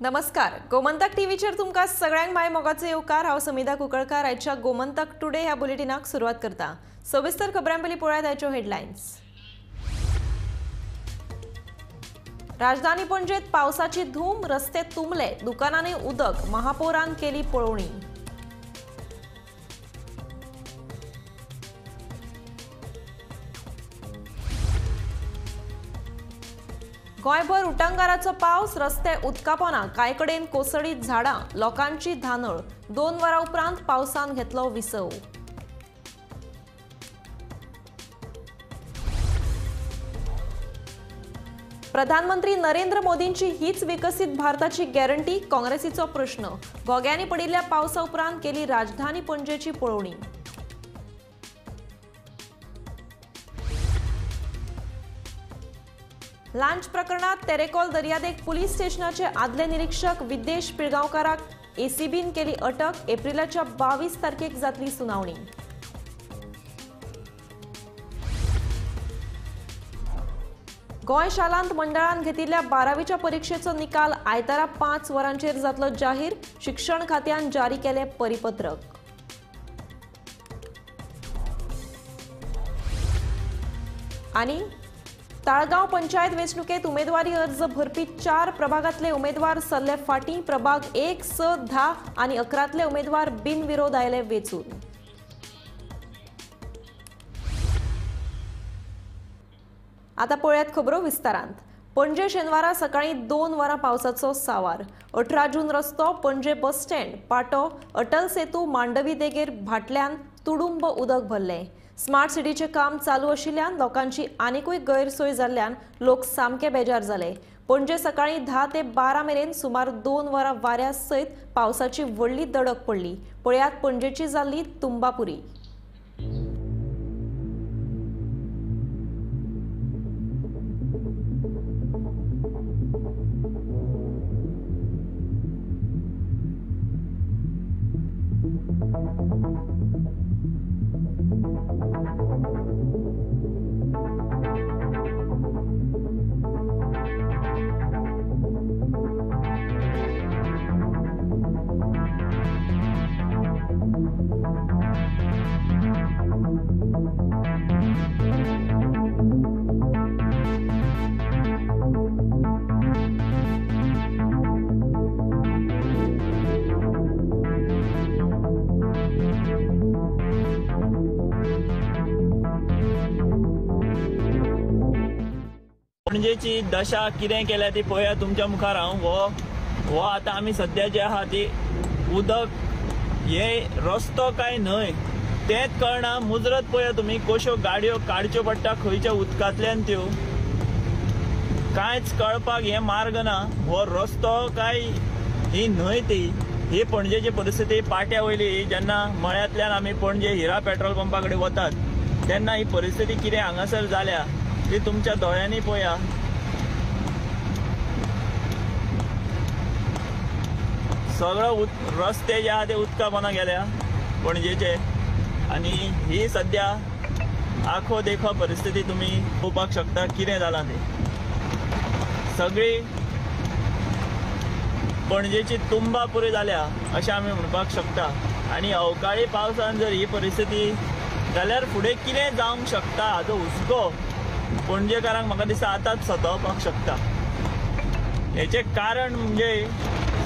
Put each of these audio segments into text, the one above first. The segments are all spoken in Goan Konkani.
नमस्कार, गोमंतक टीव्हीचेर तुमकां सगळ्यांक my मोगाचो येवकार। हांव समिधा कुंकळकार आयच्या गोमंतक टुडे ह्या बुलेटिनाक सुरवात करता। सविस्तर खबरां पयलीं पळयात आयच्यो हेडलायन्स। राजधानी पणजेत पावसाची धूम, रस्ते तुंबले, दुकानांनी उदक, महापौरान केली पळोवणी। गोंयभर उटंगाराचो पावस, रस्ते उदकापोना, कांय कडेन कोसळीत झाडां, लोकांची धानळ। 2 वरां उपरांत पावसान घेतलो विसव। प्रधानमंत्री नरेंद्र मोदींची हीच विकसीत भारताची गॅरंटी, काँग्रेसीचो प्रश्न। घोग्यांनी पडिल्ल्या पावसा उपरांत केली राजधानी पणजेची पळोवणी। लांच प्रकरणात तेरेकोल दर्यादेग पुलीस स्टेशनाचे आदले निरीक्षक विद्येश पिळगांवकाराक एसीबीन केली अटक। एप्रिलाच्या 22 तारखेक जातली सुनावणी। गोंय शालांत मंडळान घेतिल्ल्या 12वीच्या परीक्षेचो निकाल आयतारा 5 वरांचेर जातलो जाहीर। शिक्षण खात्यान जारी केलें परिपत्रक। आनी ताळगांव पंचायत वेंचणुकेत उमेदवारी अर्ज भरपी 4 प्रभागांतले उमेदवार सरले फाटीं। प्रभाग 1, 6, 10 आनी 11तले उमेदवार बिनविरोध आयले वेंचून। आता पळयात खबरो विस्तारांत। पणजे शेनवारा सकाळी 2 वरां पावसाचो सावार। 18 जून रस्तो, पणजे बस स्टँड, पाटो, अटल सेतू, मांडवी देगेर भाटल्यान तुडुंब उदक भरलें। स्मार्ट सिटीचें काम चालू आशिल्ल्यान लोकांची आनिकूय गैरसोय जाल्ल्यान लोक सामके बेजार जाले। पणजे सकाळी 10 ते 12 मेरेन सुमार 2 वरां वाऱ्या सयत पावसाची व्हडली दडक पडली। पळयात पणजेची जाल्ली तुंबापुरी। पणजेची दशा कितें केल्या ती पळया तुमच्या मुखार। हांव हो आतां आमी सद्या जे आहा ती उदक हे रस्तो काय न्हय तेंच कळना। मुजरत पळया तुमी कश्यो गाडयो काडच्यो पडटा खंयच्या उदकांतल्यान त्यो, कांयच कळपाक हे मार्ग ना। हो रस्तो काय ही न्हय ती ही पणजेची परिस्थिती। पाट्या वयली जेन्ना मळ्यांतल्यान आमी पणजे हिरा पेट्रोल पंपा कडेन वतात तेन्ना ही परिस्थिती कितें हांगासर जाल्या ती तुमच्या दोळ्यांनी पळया। सगळो रस्ते जे आहा ते उदका पोंदा गेल्या पणजेचे आनी ही सद्या आखो देखो परिस्थिती तुमी पळोवपाक शकता कितें जालां तें। सगळी पणजेची तुंबा पुरी जाल्या अशें आमी म्हणपाक शकता। आनी अवकाळी पावसान जर ही परिस्थिती जाल्यार फुडें कितें जावंक शकता हाचो हुस्को पणजेकारांक म्हाका दिसता आतांच सतावपाक शकता। हेचें कारण म्हणजे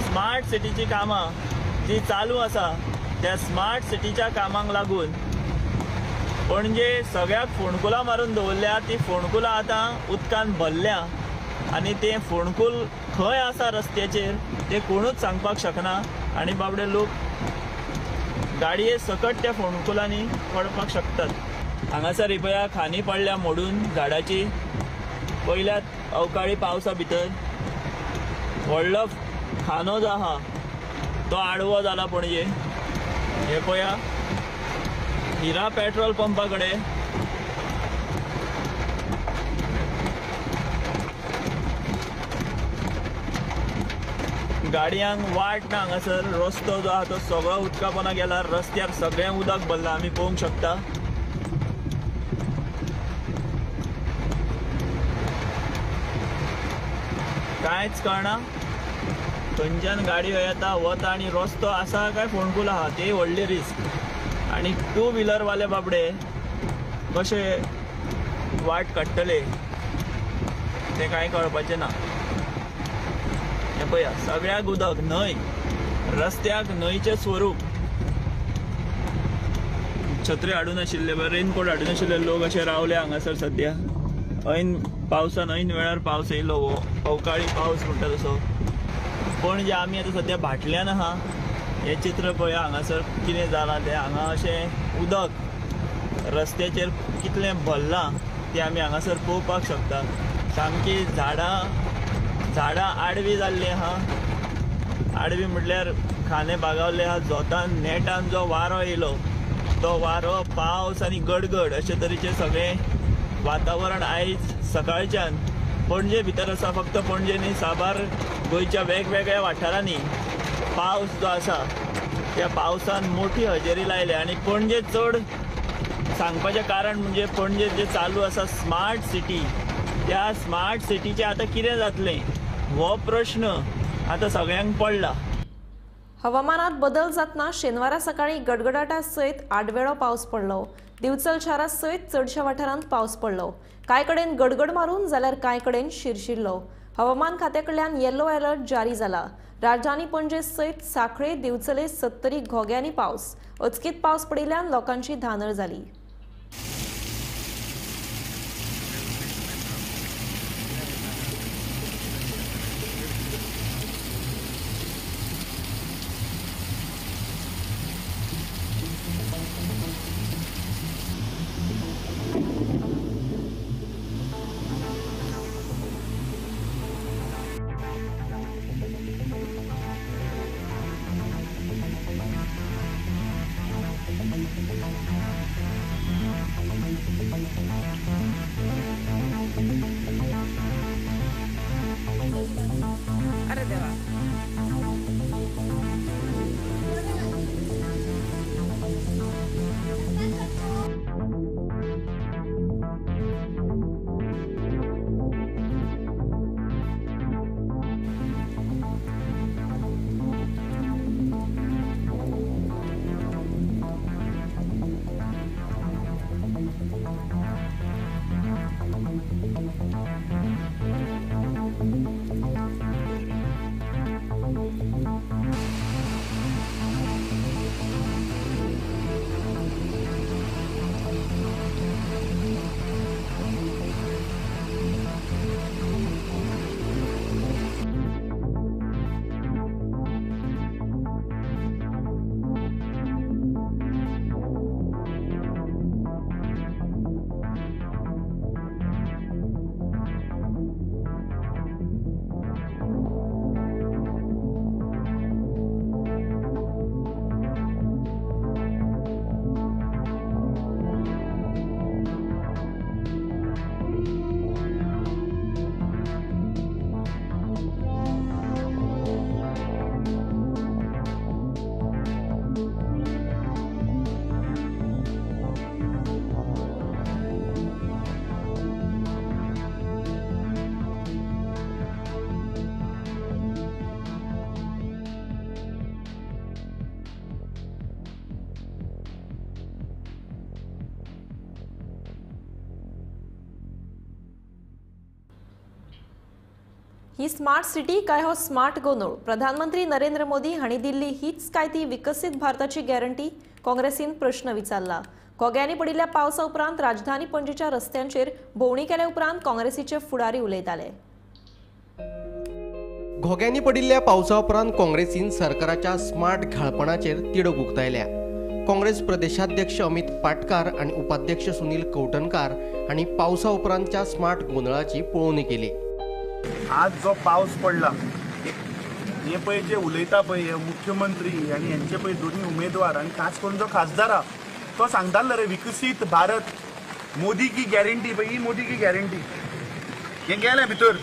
स्मार्ट सिटीची कामां जी चालू आसा त्या स्मार्ट सिटीच्या कामांक लागून पणजे सगळ्याक फोंडकुलां मारून दवरल्या। ती फोंडकुलां आतां उदकान भरल्या आनी तें फोंडकूल खंय आसा रस्त्याचेर तें कोणूच सांगपाक शकना आनी बाबडे लोक गाडये सकट त्या फोंडकुलांनी पडपाक शकतात। हांगासर ही पळया खांदी पडल्या मोडून झाडाची। पयल्यात अवकाळी पावसा भितर व्हडलो खांदो जो आहा तो आडवो जाला पणजे। हे पळया हिरा पेट्रोल पंपा कडेन गाडयांक वाट ना। हांगासर रस्तो जो आहा तो सगळो उदका पोंदा गेला, रस्त्यार सगळें उदक भरलां आमी पळोवंक शकता। कांयच कळना। थंयच्यान गाडयो येता वता आनी रस्तो आसा काय फोंडकुल आहा ते व्हडली रिस्क. आनी टू व्हिलरवाले बाबडे कशे वाट काडटले तें कांय कळपाचें ना. हें पळया सगळ्याक उदक, न्हंय, रस्त्याक न्हंयचें स्वरूप. छत्री हाडून आशिल्ले, रेनकोट हाडून आशिल्ले लोक अशे रावले हांगासर सद्या. ऐन पावसान ऐन वेळार पावस येयलो, हो अवकाळी पावस म्हणटा तसो. पणजे आमी आतां सद्या भाटल्यान आहा. हें चित्र पळया हांगासर कितें जालां तें. हांगा अशें उदक रस्त्याचेर कितलें भरलां तें आमी हांगासर पळोवपाक शकता. सामकी झाडां झाडां आडवी जाल्लीं आहा. आडवी म्हटल्यार खांदे बागावले आहा. जोतान नेटान जो वारो येयलो तो वारो, पावस आनी गडगड अशे तरेचें सगळें वातावरण आयज सकाळच्यान पणजे भितर आसा. फक्त पणजे न्ही, साबार गोंयच्या वेगवेगळ्या वाठारांनी पावस जो आसा त्या पावसान मोठी हजेरी लायल्या. आनी पणजे चड सांगपाचें कारण म्हणजे पणजे जे चालू आसा स्मार्ट सिटी, त्या स्मार्ट सिटीचें आतां कितें जातलें हो प्रश्न आतां सगळ्यांक पडला. हवामानात बदल जातना शेनवारा सकाळी गडगडाटा सयत आडवेळो पावस पडलो. दिवचल शारा सयत चडश्या वाठारांत पावस पडलो. कांय कडेन गडगड मारून जाल्यार कांय कडेन शिरशिरलो. हवामान खात्या कडल्यान येलो अलर्ट जारी जाला. राजधानी पणजे सयत साखळे, दिवचले, सत्तरी, घोग्यांनी पावस. अचकीत पावस पडिल्ल्यान लोकांची धानळ जाली. ही स्मार्ट सिटी काय हो स्मार्ट गोंदळ? प्रधानमंत्री नरेंद्र मोदी हांणी दिल्ली हीच काय ती विकसीत भारताची गॅरंटी? काँग्रेसीन प्रश्न विचारला. घोग्यांनी पडिल्ल्या पावसा उपरांत राजधानी पणजेच्या रस्त्यांचेर भोंवडी केल्या उपरांत काँग्रेसीचे फुडारी उलयताले. घोग्यांनी पडिल्ल्या पावसा उपरांत काँग्रेसीन सरकाराच्या स्मार्ट घाळपणाचेर तिडक उक्तायल्या. काँग्रेस प्रदेशाध्यक्ष अमित पाटकार आनी उपाध्यक्ष सुनील कवठणकार हांणी पावसा उपरांतच्या स्मार्ट गोंदळाची पळोवणी केली. आज जो पावस पडला हे पळय जे उलयता पळय मुख्यमंत्री आनी हेंचे पळय दोन्ही उमेदवार आनी खास करून जो खासदार आहा तो सांगतालो रे विकसीत भारत मोदी की गॅरंटी. पळय ही मोदी की गॅरंटी हे गेले भितर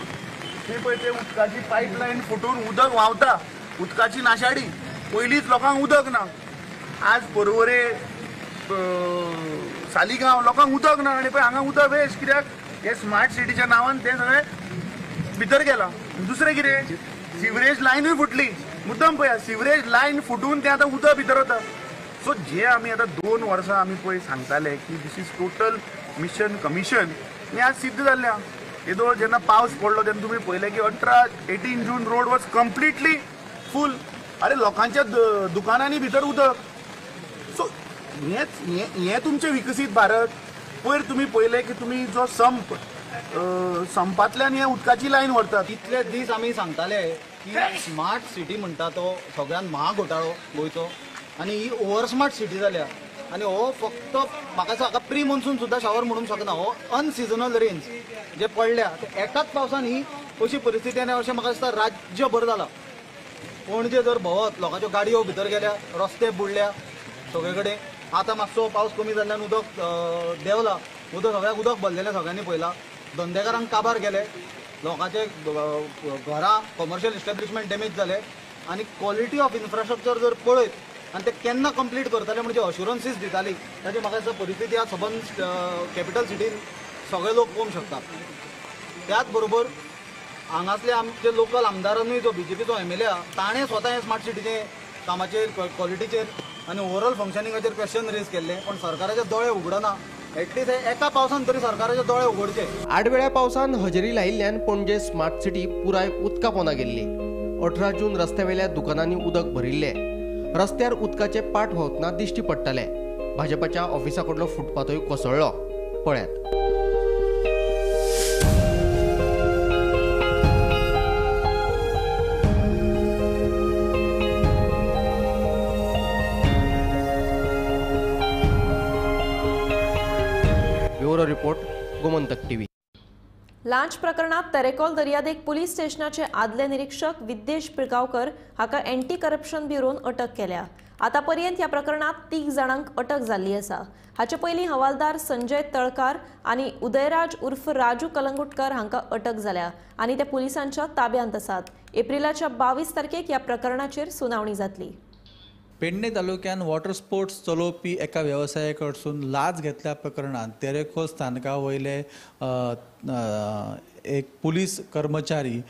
ते पळय ते उदकाची पायपलायन फुटून उदक व्हांवता, उदकाची नाशाडी, पयलींच लोकांक उदक ना. आज पर्वरे सालिगांव लोकांक उदक ना आनी पळय हांगा उदक वेस्ट कित्याक हे स्मार्ट सिटीच्या नांवान तें सगळें भितर गेला. दुसरें कितें सिवरेज लायनूय फुटली. मुद्दम पळया, सिवरेज लायन फुटून तें आतां उदक भितर वता. सो जे आमी आतां 2 वर्सां आमी पळय सांगताले की this is total mission commission, हें आज सिद्ध जाल्लें आहा. येदोळ जेन्ना पावस पडलो तेन्ना तुमी पळयलें की 18 जून रोड वॉज कंप्लिटली फूल. अरे लोकांच्या दुकानांनी भितर उदक. सो हें तुमचें विकसीत भारत. पयर तुमी पळयलें की तुमी जो संप संपांतल्यान हे उदकाची लायन व्हरतात. इतले दीस आमी सांगताले की स्मार्ट सिटी म्हणटा तो सगळ्यात महाघोटाळो गोंयचो आनी ही ओवर स्मार्ट सिटी जाल्या. आनी हो फक्त म्हाका दिसता हाका प्री मॉन्सून सुद्दां शावर म्हणूंक शकना. हो अनसिजनल रेन्स जे पडल्या ते एकाच पावसान ही अशी परिस्थिती आनी अशें म्हाका दिसता राज्यभर जाला. पणजे जर भोंवत लोकांच्यो गाडयो भितर गेल्या, रस्ते बुडल्या सगळे कडेन. आतां मातसो पावस कमी जाल्ल्यान उदक देंवला, उदक सगळ्याक उदक भरलेलें सगळ्यांनी पळयलां. धंदेकारांक काबार गेले, लोकांचे घरां कॉमर्शियल इस्टॅब्लिशमेंट डॅमेज जाले. आनी क्वॉलिटी ऑफ इन्फ्रास्ट्रक्चर जर पळयत आनी ते केन्ना कंप्लीट करतले म्हणजे अश्युरन्सीस दिताली ताची म्हाका दिसता परिस्थिती आज सबंद कॅपिटल सिटीन सगळे लोक पळोवंक शकता. त्याच बरोबर हांगासले आमचे लोकल आमदारानूय जो बीजेपीचो एमएलए आहा ताणें स्वता हें स्मार्ट सिटीचें कामाचेर क्वॉलिटीचेर आनी ओवरऑल फंक्शनिंगाचेर क्वेश्चन रेज केल्ले, पण सरकाराचे दोळे उगडना. एटलीस्ट एका पावसान तरी सरकाराचे दोळे उगडचे. आडवेळ्या पावसान हजेरी लायिल्ल्यान पणजे स्मार्ट सिटी पुराय उदका पोंदा गेल्ली. 18 जून रस्त्यावेल्या दुकानांनी उदक भरिल्लें. रस्त्यार उदकाचे पाट व्हांवतना दिश्टी पडटाले. भाजपाच्या ऑफिसा कडलो फुटपाथूय कोसळ्ळो. पळयात. Bureau report, Gomantak TV. लांच प्रकरणात तेरेखोल दर्यादेग पुलीस स्टेशनाचे आदले निरीक्षक विद्येश पिळगांवकर हाका एंटी करप्शन ब्युरोन अटक केल्या. आतापर्यंत ह्या प्रकरणात 3 जाणांक अटक जाल्ली आसा. हाचे पयलीं हवालदार संजय तळकार आनी उदयराज उर्फ राजू कलंगुटकर हांकां अटक जाल्या आनी ते पुलिसांच्या ताब्यांत आसात. एप्रिलाच्या 22 तारखेक ह्या प्रकरणाचेर सुनावणी जातली. पेडणे तालुक्यान वॉटर स्पोर्ट्स चलोवपी एका वेवसाया कडसून लाच घेतल्या प्रकरणांत तेरेखोल स्थानका वयले एक पुलीस कर्मचारी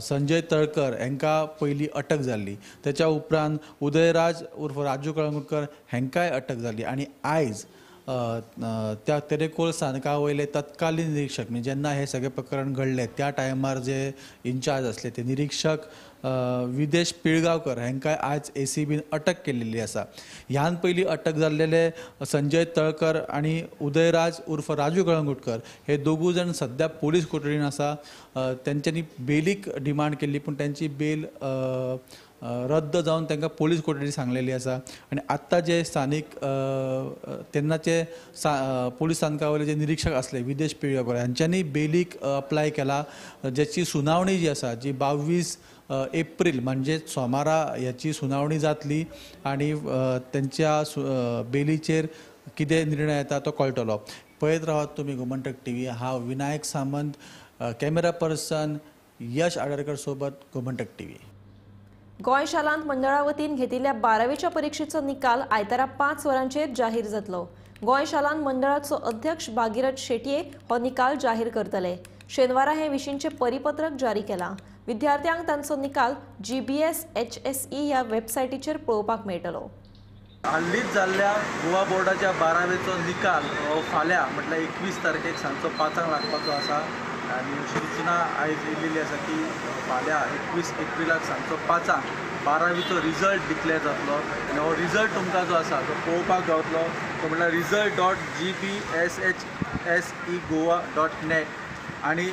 संजय तळकर हांकां पयली अटक जाल्ली. तेच्या उपरांत उदयराज उर्फ राजू कळंगुटकर हांकांय अटक जाली आनी आयज त्या तेरेखोल स्थानका वयले तत्कालीन निरीक्षक म्हणजे जेन्ना हें सगळें प्रकरण घडलें त्या टायमार जे इन्चार्ज आसले ते निरीक्षक विदेश पिळगांवकर हांकां आज एसीबीन अटक केल्ली आसा. ह्यान पयलीं अटक जाल्लेले संजय तळकर आनी उदयराज उर्फ राजू कळंगुटकर हे दोगूय जाण सद्या पुलीस कोठडीन आसा. तेंच्यांनी बेलीक डिमांड केल्ली पूण तेंची बेल रद्द जावन तांकां पुलीस कोठडी सांगलेली आसा. आनी आत्तां जे स्थानीक तेन्नाचे पुलीस स्थानका वयले जे निरीक्षक आसले विदेश पिळगांवकर हांच्यांनी बेलीक अप्लाय केला, ज्याची सुनावणी जी आसा जी 22 एप्रील म्हणजे सोमारा ह्याची सुनावणी जातली आनी तेंच्या बेलीचेर कितें निर्णय येता तो कळटलो. पळयत रावात तुमी गोमंतक टीव्ही. हांव विनायक सामंत, कॅमेरा पर्सन यश आडरकर सोबत गोमंतक टीव्ही. गोंय शालांत मंडळा वतीन घेतिल्ल्या 12वीच्या परिक्षेचो निकाल आयतारा 5 वरांचेर जाहीर जातलो. गोंय शालांत मंडळाचो अध्यक्ष भागीरथ शेटये हो निकाल जाहीर करतले. शेनवारा हे विशींचे परिपत्रक जारी केलां. विद्यार्थ्यांक तांचो निकाल GBS HSE ह्या वेबसायटीचेर पळोवपाक मेळटलो. हालींच जाल्ल्या गोवा बोर्डाच्या 12वेचो निकाल फाल्यां म्हटल्यार 21 तारखेक सांजचो 5 लागपाचो आसा आनी सूचना आयज येयलेली आसा की फाल्यां 21 एप्रिलाक सांजचो 5 12वीचो रिजल्ट डिक्लेअर जातलो आनी हो रिजल्ट तुमकां जो आसा तो पळोवपाक गावतलो तो म्हटल्यार result.gbshsegoa.net आनी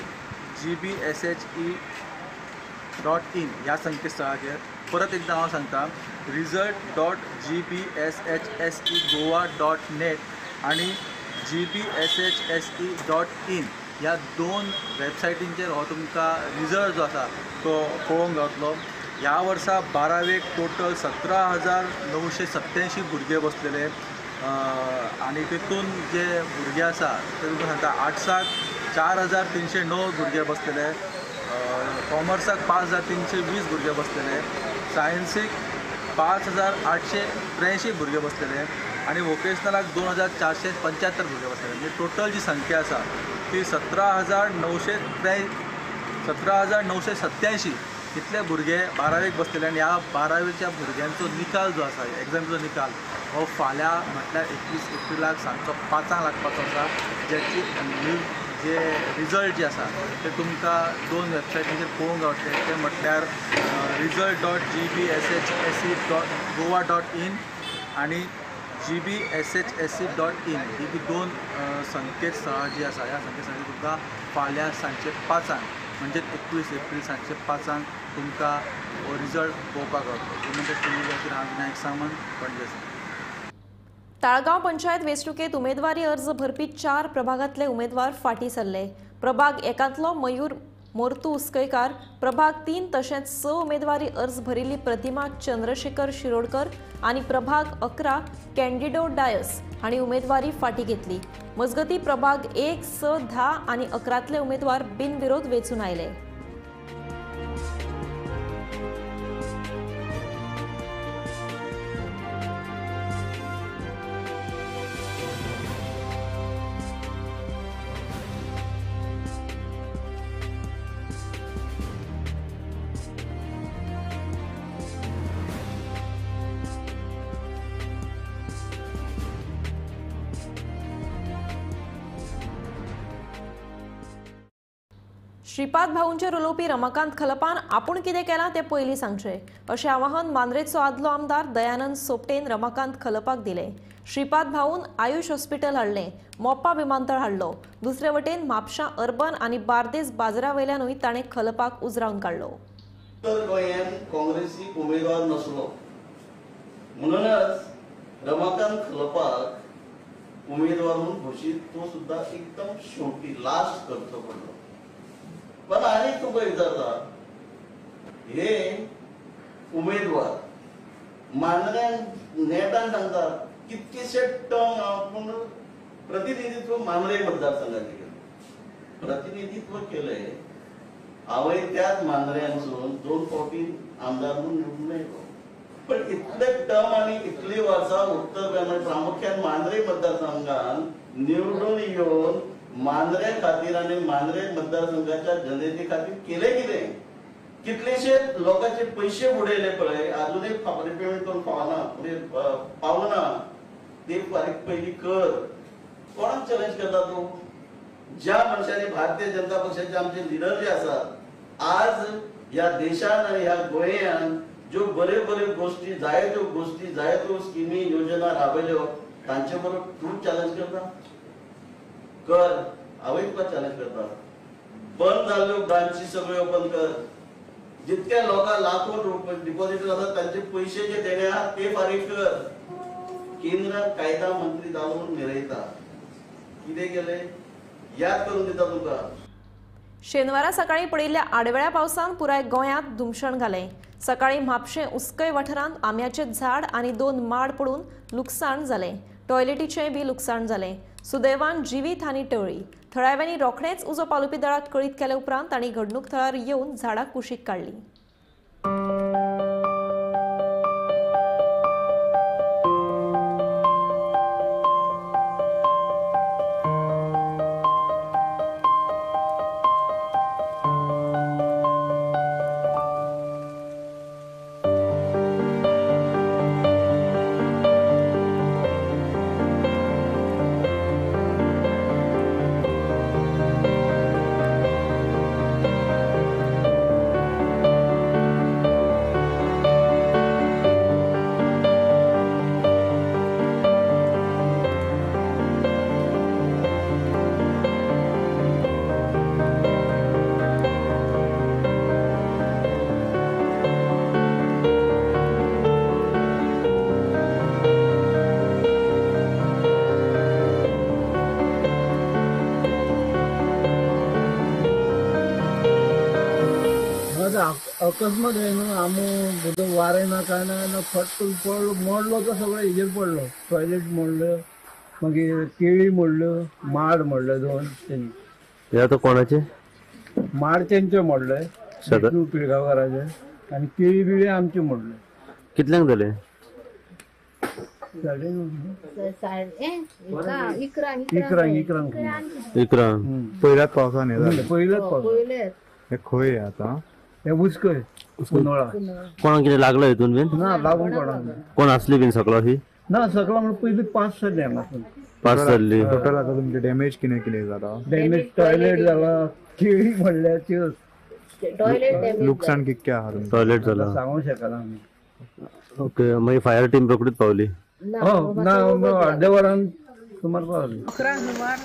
gbshe.in ह्या संकेतस्थळाचेर. परत एकदां हांव सांगता, result.gbshsegoa.net आनी gbshse.in ह्या 2 वेबसायटींचेर हो तुमकां रिजल्ट जो आसा तो पळोवंक गावतलो. ह्या वर्सा 12वेक टोटल 17,987 भुरगे बसलेले आनी तितून जे भुरगे आसा ते तुमकां सांगता आर्ट्साक 4,309 भुरगे बसलेले, कॉमर्साक 5,320 भुरगे बसलेले, सायन्सीक 5,883 भुरगे बसलेले आनी वोकेशनलाक 2,475 भुरगे बसलेले. म्हणजे टोटल जी संख्या आसा ती 17,987 तितले भुरगे बारावेक बसतले आनी ह्या बारावेच्या भुरग्यांचो निकाल जो आसा, एग्जामीचो निकाल हो फाल्यां म्हटल्यार 21 एप्रिलाक सांजचो 5 लागपाचो आसा. ज्याची जे रिजल्ट जे आसा ते तुमकां 2 वेबसायटींचेर पळोवंक गावतले. ते म्हटल्यार result.gbshsc.goa.in आनी gbshsc.in ही बी 2 संकेतस्थळां जी आसा, ह्या संकेतस्थळांचेर तुमकां फाल्यां सांजचे 5 म्हणजे 21 एप्रील सांजचे 5 तुमकां हो रिजल्ट पळोवपाक गावतलो. टीव्ही हांव विनायक सामंत, पणजे. ताळगांव पंचायत वेंचणुकेत उमेदवारी अर्ज भरपी 4 प्रभागांतले उमेदवार फाटीं सरले. प्रभाग 1 मयूर मोर्तू उसकयकार, प्रभाग 3 तशेंच 6 उमेदवारी अर्ज भरिल्ली प्रतिमा चंद्रशेखर शिरोडकर आनी प्रभाग 11 कॅन्डिडो डायस हांणी उमेदवारी फाटीं घेतली. मजगतीं प्रभाग 1, 6, 10 आनी 11 उमेदवार बिनविरोध वेंचून आयले. श्रीपाद भाऊंचेर उलोवपी रमाकांत खलपान आपूण कितें केलां तें पयलीं सांगचें अशें आवाहन मांद्रेचो आदलो आमदार दयानंद सोपटेन रमाकांत खलपाक दिलें. श्रीपाद भाऊन आयुष हॉस्पिटल हाडलें, मोपा विमानतळ हाडलो. दुसरे वटेन म्हापशां अर्बन आनी बार्देस बाजारा वयल्यानूय ताणें खलपाक उजरावन काडलो. उत्तर गोंयांत काँग्रेसीक उमेदवार नासलो म्हणूनच रमाकांत खलपाक उमेदवार म्हणून घोशीत तो सुद्धा एकदम शेवटी लास्ट करचो पडलो. पण आनी तुमकां विचारता, हे उमेदवार मांद्र्यान नेटान सांगता कितकेशे टर्म आपूण प्रतिनिधित्व मांद्रे मतदारसंघाचे केलें, प्रतिनिधित्व केलें. हांवें त्याच मांद्र्यांसून 2 फावटी आमदार म्हणून निवडून आयलो. पण इतले टर्म आनी इतली वर्सां उत्तर गोंय प्रामुख्यान मांद्रे मतदारसंघान निवडून येवन मांद्रे खातीर आनी मांद्रे मतदारसंघाच्या जनते खातीर केले कितें? कितलेशे लोकांचे पयशे बुडयले पळय, अजूनय रिपेमेंट करून पावना, पावना. ते फारीक पयलीं कर. कोणाक चॅलेंज करता तूं? ज्या मनशांनी भारतीय जनता पक्षाचे आमचे लिडर जे आसात, आज ह्या देशान आनी ह्या गोंयान ज्यो बऱ्यो बऱ्यो गोश्टी, जायत्यो गोश्टी, जायत्यो स्किमी योजना राबयल्यो, तांचे बरोबर तूं चॅलेंज करता? कर. हांवूय तुका चॅलेंज करता. बंद जाल्ल्यो ब्रांची सगळ्यो ओपन कर. जितक्या लोकांक लाखो रुपये डिपॉझिट आसात तांचे पयशे जे देणे आहात ते फारीक कर. केंद्रात कायदा मंत्री जालो म्हणून मिरयता. कितें केलें याद करून दिता तुका. शेनवारा सकाळी पडिल्ल्या आडवेळ्या पावसान पुराय गोंयांत धुमशण घालें. सकाळी म्हापशें उसकय वाठारांत आंब्याचें झाड आनी 2 माड पडून लुकसाण जालें. टॉयलेटीचें बी लुकसाण जालें. सुदैवान जिवीत हानी टळ्ळी. थळाव्यांनी रोखडेंच उजो पालोवपी दळाक कळीत केले उपरांत तांणी घडणूक थळार येवन झाडां कुशीक काडली. अकस्मात न्हू आमो बोधो वारें ना काय ना फट पडलो, मोडलो तो सगळो हेजेर पडलो. टॉयलेट मोडलो, मागीर केळी मोडल्यो, माड मोडले 2 तेणी. हे आतां कोणाचे माड? तेंचे मोडले, विष्णू पिळगांवकाराचे, आनी केळी बिळी आमचे मोडले. कितल्यांक जाले? 11:11. 11 पयल्याच पावसान हे जालें. पयल्याच पावसान. हे खंय आतां हे उस्कय कुंदोळा. कोणाक कितें लागलो हितून बीन? ना लागून कोणाक. कोण आसली बीन सकलो ही? ना सकला म्हणून पयलीं पास जाली हांगासून. पास जाल्ली. टोटल आता तुमचे डॅमेज कितें कितें जाला? डॅमेज टॉयलेट जाला, केळी म्हणल्या त्यो. लुकसाण कितकें आहा? टॉयलेट जाला सांगू शकना आमी. ओके, मागीर फायर टीम रोखडीच पावली? हो ना, अर्द्या वरान सुमार पावली. 11 सुमार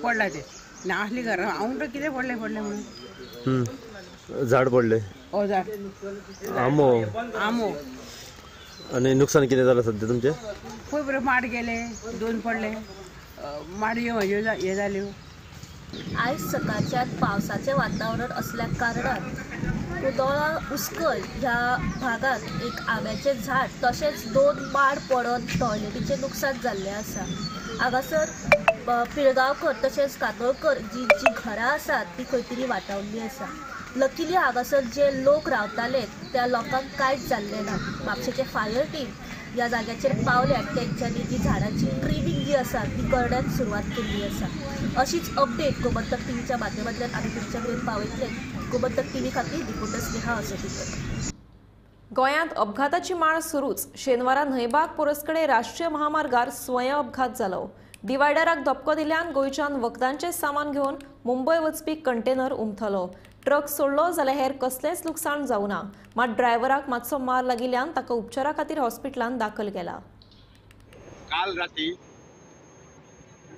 पडला ते नासली घरां. हांव कितें पडलें पडलें म्हणून झाड पडले. हो झाड आंबो. आंबो. आनी नुकसान कितें जालां सद्या तुमचें? पळय बरें माड गेले, 2 पडले, माडयो हे जाल्यो. आयज सकाळच्या पावसाचें वातावरण असल्या कारणान कुंदोळा उस्कल ह्या भागात एक आंब्याचें झाड तशेंच 2 माड पडून टॉयलेटीचें नुकसान जाल्लें आसा. हांगासर पिळगांवकर तशेंच कांदोळकर जी जी घरां आसात ती खंय तरी वाटावल्ली आसा. लकीली हांगासर जे लोक रावताले त्या लोकांक कांयच जाल्लें ना. म्हापशेचे फायर टीम ह्या जाग्याचेर पावल्यात, तेंच्यांनी जी झाडांची ट्रिमींग जी आसा ती करण्याक सुरवात केल्ली आसा. अशीच अपडेट गोमंतक टीव्हीच्या माध्यमांतल्यान आमी तुमच्या मेरेन पावयतले. गोमंतक टीव्ही खातीर रिपोर्टर स्नेहा असोटीकर. गोंयांत अपघाताची माळ सुरूच. शेनवारा न्हंयबाग पोरसकडे राष्ट्रीय महामार्गार स्वयं अपघात जालो. डिवायडराक धपको दिल्यान गोंयच्यान वखदांचें सामान घेवन मुंबय वचपी कंटेनर उमथलो. ट्रक सोडलो जाल्यार हेर कसलेंच लुकसाण जावना. मात ड्रायव्हराक मातसो मार लागिल्ल्यान ताका उपचारा खातीर हॉस्पिटलांत दाखल केला. काल राती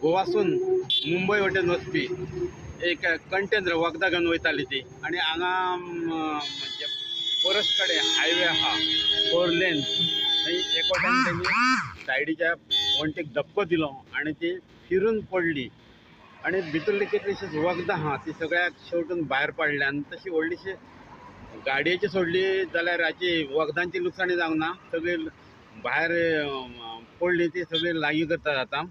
गोवासून मुंबय वटेन वचपी एक कंटेनर वखदां घेवन वयताली ती आनी हांगा म्हणजे पोरस कडेन हायवे आहा 4 लेन, थंय एक वटेन तेणी सायडीच्या वण्टीक धपको दिलो आनी ती फिरून पडली आनी भितरली कितलीशीच वखदां आहा ती सगळ्याक शेवटून भायर पडल्या आनी तशी व्हडलीशी गाडयेची सोडली जाल्यार हाची वखदांची लुकसाणी जावंक ना, सगळी भायर पडली ती सगळी लागीं करतात आतां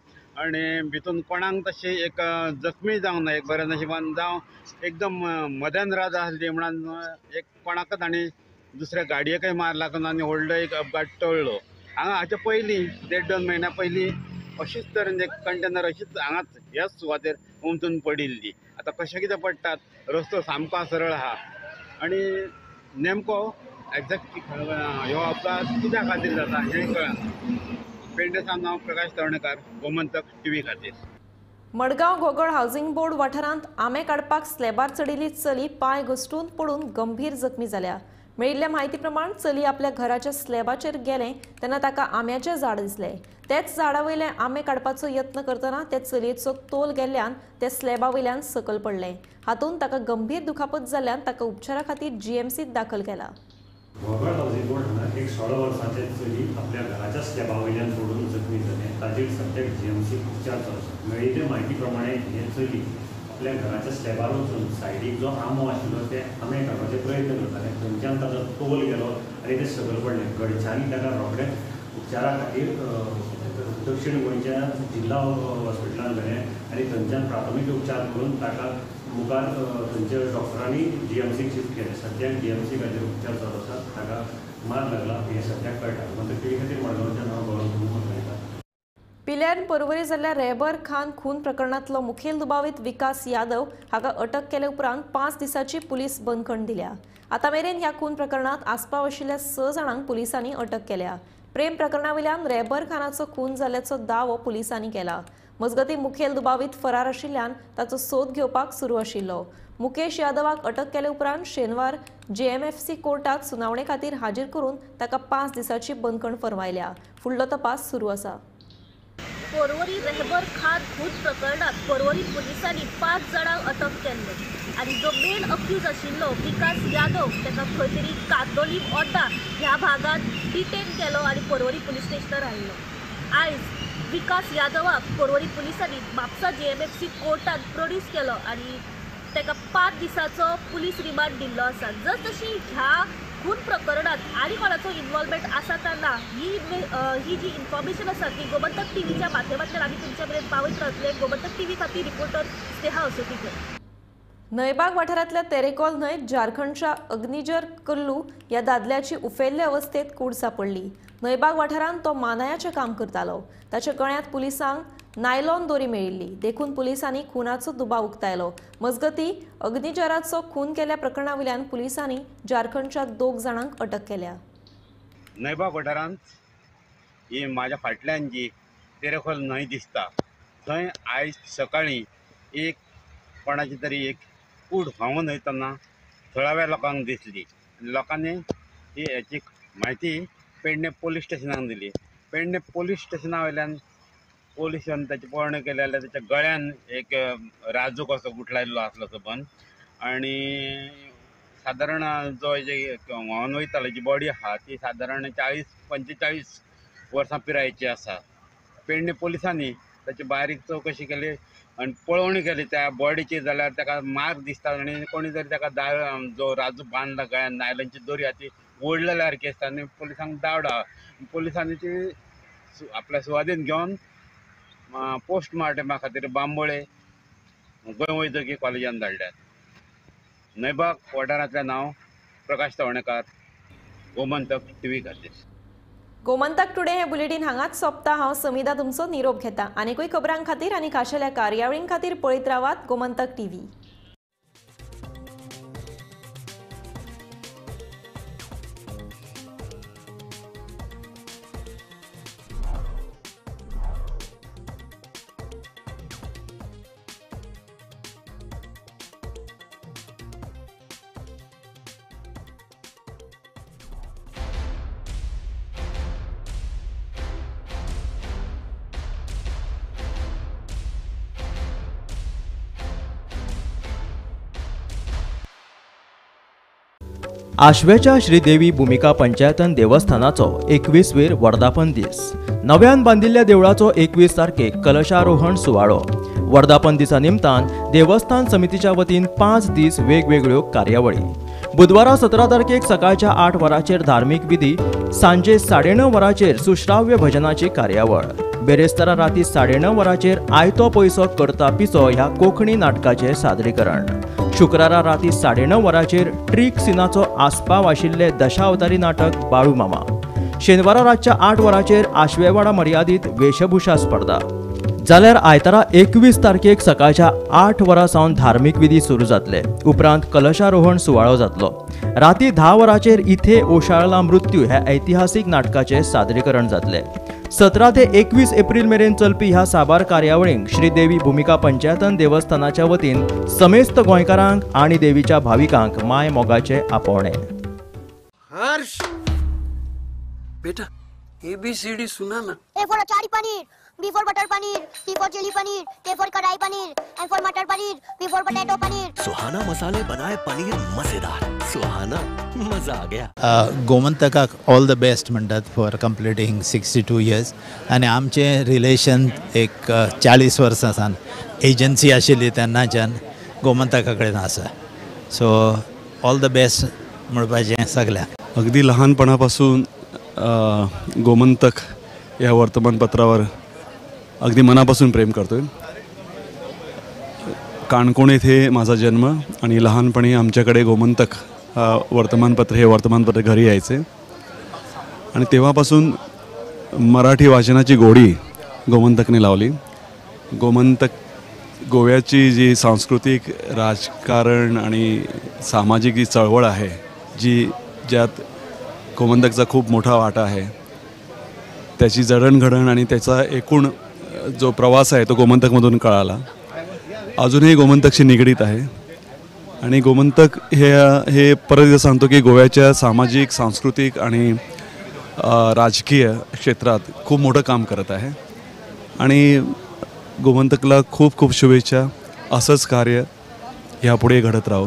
आनी भितून कोणाक तशें एक जखमी जावंक ना. एक बऱ्या नशिबान जावं एकदम मध्यान रात आसली म्हणून एक कोणाकच आनी दुसऱ्या गाडयेकय मार लागून आनी व्हडलो एक अपघात टळ्ळो. हांगा हाच्या पयलीं 1.5-2 म्हयन्या पयलीं अशीच तरेन एक कंटेनर अशीच हांगाच ह्याच सुवातेर उमथून पडिल्ली. आतां कशें कितें पडटात, रस्तो सामको सरळ आहा आनी नेमको एग्जॅक्ट ह्यो अपघात कित्या खातीर जाता हें कळना. पेडणे सावन हांव प्रकाश तवणेकर, गोमंतक टीव्ही खातीर. मडगांव घोगळ हावसिंग बोर्ड वाठारांत आंबे काडपाक स्लॅबार चडिल्ली चली पांय घसटून पडून गंभीर जखमी जाल्या. मेळिल्ल्या म्हायती प्रमाण चली आपल्या घराच्या स्लॅबाचेर गेलें तेन्ना ताका आंब्याचें झाड दिसलें. तेच झाडा वयले आंबे काडपाचो यत्न करतना ते चलयेचो तोल गेल्ल्यान ते स्लॅबा वयल्यान सकयल पडलें. हातूंत ताका गंभीर दुखापत जाल्ल्यान ताका उपचारा खातीर जीएमसीत दाखल केला. घोगळ हावसिंग बोर्ड हांगा एक 16 वर्सांचे चली आपल्या घराच्या स्लॅबा वयल्यान पडून जखमी जालें. ताचेर सद्याक जीएमसीत उपचार चालू आसा. मेळिल्ले म्हायती प्रमाणे हें चली आपल्या घराच्या स्लॅबार वचून सायडीक जो आंबो आशिल्लो ते आंबे काडपाचे प्रयत्न करताले. थंयच्यान ताचो तोल गेलो आनी ते सकयल पडलें. घरच्यांनी ताका रोखडेंच उपचारा खातीर दक्षिण गोंयच्या जिल्हा हॉस्पिटलांत व्हेलें आनी थंयच्यान प्राथमीक उपचार करून ताका मुखार थंयच्या डॉक्टरांनी जीएमसीक शिफ्ट केलें. सद्याक जीएमसी खातीर उपचार चालू आसा. ताका मार लागला हें सद्याक कळटा. गोमंतक टीव्ही खातीर मडगांवच्यान हांव गौरव प्रमुख उलयतां. पिल्यान पर्वरी जाल्ल्या रेबर खान खून प्रकरणांतलो मुखेल दुबावीत विकास यादव हाका अटक केले उपरांत 5 दिसांची पुलीस बंदखण दिल्या. आतां मेरेन ह्या खून प्रकरणांत आस्पाव आशिल्ल्या 6 जाणांक पुलिसांनी अटक केल्या. प्रेम प्रकरणा वयल्यान रेबर खानाचो खून जाल्ल्याचो दावो पुलिसांनी केला. मजगतीं मुखेल दुबावीत फरार आशिल्ल्यान ताचो सोद घेवपाक सुरू आशिल्लो. मुकेश यादवाक अटक केले उपरांत शेनवार जेएमएफसी कोर्टात सुनावणे खातीर हाजीर करून ताका 5 दिसांची बंदखण फर्मायल्या. फुडलो तपास सुरू आसा. पर्वरी रेहबर खान खून प्रकरणात पर्वरी पुलिसांनी 5 जाणांक अटक केल्ले आनी जो मेन अक्यूज आशिल्लो विकास यादव ताका खंय तरी कांदोलीम ओड्डा ह्या भागांत डिटेन केलो आनी पर्वरी पुलीस स्टेशनार हाडलो. आयज विकास यादवाक पर्वरी पुलिसांनी म्हापसा जेएमएफसी कोर्टात प्रोड्यूस केलो आनी ताका 5 दिसांचो पुलीस रिमांड दिल्लो आसा. जर तशी ह्या खून प्रकरणात आनी कोणाचो इन्वॉल्वमेंट आसा काय ना ही जी इन्फॉर्मेशन आसा ती गोमंतक टीव्हीच्या माध्यमांतल्यान आमी तुमच्या मेरेन पावयत रावतले. गोमंतक टीव्ही खातीर रिपोर्टर स्नेहा असोटीकर. न्हंयबाग वाठारांतल्या तेरेकोल न्हंयत झारखंडच्या अग्निजर कल्लू ह्या दादल्याची उफेल्ले अवस्थेत कूड सांपडली. न्हंयबाग वाठारांत तो मानायाचें काम करतालो. ताच्या गळ्यांत पुलिसांक नायलॉन दोरी मेळिल्ली. देखून पुलिसांनी खुनाचो दुबाव उक्तायलो. मजगती अग्निजराचो खून केल्या प्रकरणा वयल्यान पुलिसांनी झारखंडच्या 2 जाणांक अटक केल्या. न्हंयबाग वाठारांत ही माझ्या फाटल्यान जी तेरेखोल न्हंय दिसता थंय आयज सकाळीं एक कोणाची तरी एक कूड व्हांवून वयतना थळाव्या लोकांक दिसली. लोकांनी ही हेची म्हायती पेडणे पोलीस स्टेशनाक दिली. पेडणे पोलीस स्टेशना वयल्यान पोलिसान ताची पळोवणी केली जाल्यार ताच्या गळ्यान एक राजू कसो गुठलायल्लो आसलो सबंद आनी सादारण जो व्हांवन वयतालो जी बॉडी आहा ती सादारण 40-45 वर्सां पिरायेची आसा. पेडणे पोलिसांनी ताची बारीक चवकशी केली आनी पळोवणी केली त्या बॉडीची जाल्यार ताका मार्क दिसता आनी कोणी तरी ताका जो राजू बांदला गळ्यान नायलनची दोरी आहा ती ओडलेल्या सारकी आसता आनी पोलिसांक दावडा. पोलिसांनी ती आपल्या सुवादीन घेवन पोस्टमार्टमा खातीर बांबोळे गोंय वैजकी कॉलेजान धाडल्यात. न्हंयबाग वाठारांतलें नांव प्रकाश तवणेकार, गोमंतक टीव्ही खातीर. गोमंतक टुडे हे बुलेटीन हांगाच सोंपता. हांव समिदा तुमचो निरोप घेता. आनीकूय खबरां खातीर आनी खाशेल्या कार्यावळीं खातीर पळयत रावात गोमंतक टीव्ही. आश्वेच्या श्रीदेवी भूमिका पंचायतन देवस्थानाचो 21वेर वर्धापन दीस. नव्यान बांदिल्ल्या देवळाचो 21 तारखेक कलशारोहण सुवाळो. वर्धापन दिसा निमतान देवस्थान समितीच्या वतीन 5 दीस वेगवेगळ्यो कार्यावळी. बुधवारा 17 तारखेक सकाळच्या 8 वरांचेर धार्मीक विधी, सांजे 9:30 वरांचेर सुश्राव्य भजनाची कार्यावळ. बेरेस्तारा राती 9:30 वरांचेर आयतो पयसो करता पिसो ह्या कोंकणी नाटकाचें सादरीकरण. शुक्रारा राती 9:30 वरांचेर ट्रीक सिनाचो आस्पाव आशिल्ले दशावतारी नाटक बाळू मामा. शेनवारा रातच्या 8 वरांचेर आश्वेवाडा मर्यादीत वेशभूषा स्पर्धा. जाल्यार आयतारा 21 तारखेक सकाळच्या 8 वरां सावन धार्मीक विधी सुरू जातले. उपरांत कलशारोहण सुवाळो जातलो. राती 10 वरांचेर इथे ओशाळला मृत्यू ह्या ऐतिहासीक नाटकाचें सादरीकरण जातलें. 17 ते 21 एप्रिल मेरेन चलपी ह्या साबार कार्यावळींक श्रीदेवी भूमिका पंचायतन देवस्थानाच्या वतीन समेस्त गोंयकारांक आनी देवीच्या भाविकांक माय मोगाचे आपोवणें. हर्ष बेटा ABCD सुना ना. A for achari paneer, B for butter paneer, C for chilli paneer, K for kadai paneer, M for matar paneer, P for potato paneer. Suhana मसाले बनाए पनीर मजेदार. सुहाना मजा आ गया. गोमंतकाक ऑल the best म्हणटात फॉर कंप्लिटींग 62 इयर्स. आनी आमचें रिलेशन एक 40 वर्सां सावन एजन्सी आशिल्ली तेन्नाच्यान गोमंतका कडेन आसा. सो ऑल the best म्हणपाचें सगळ्यांक. अगदी लहानपणापासून गोमंतक या वर्तमानपत्रावर अगदी मनापासून प्रेम करतोय. काणकोण येथे माझा जन्म आणि लहानपणी आमच्याकडे गोमंतक वर्तमानपत्र हे वर्तमानपत्र घरी यायचे आणि तेव्हापासून मराठी वाचनाची गोडी गोमंतकने लावली. गोमंतक गोव्याची जी सांस्कृतिक राजकारण आणि सामाजिक जी चळवळ आहे जी ज्यात गोमंतकचा खूप मोठा वाटा आहे त्याची जडणघडण आणि त्याचा एकूण जो प्रवास आहे तो गोमंतकमधून कळाला. अजूनही गोमंतकशी निगडीत आहे आणि गोमंतक हे हे परत एकदा सांगतो की गोव्याच्या सामाजिक सांस्कृतिक आणि राजकीय क्षेत्रात खूप मोठं काम करत आहे आणि गोमंतकला खूप खूप शुभेच्छा. असंच कार्य यापुढे घडत राहो.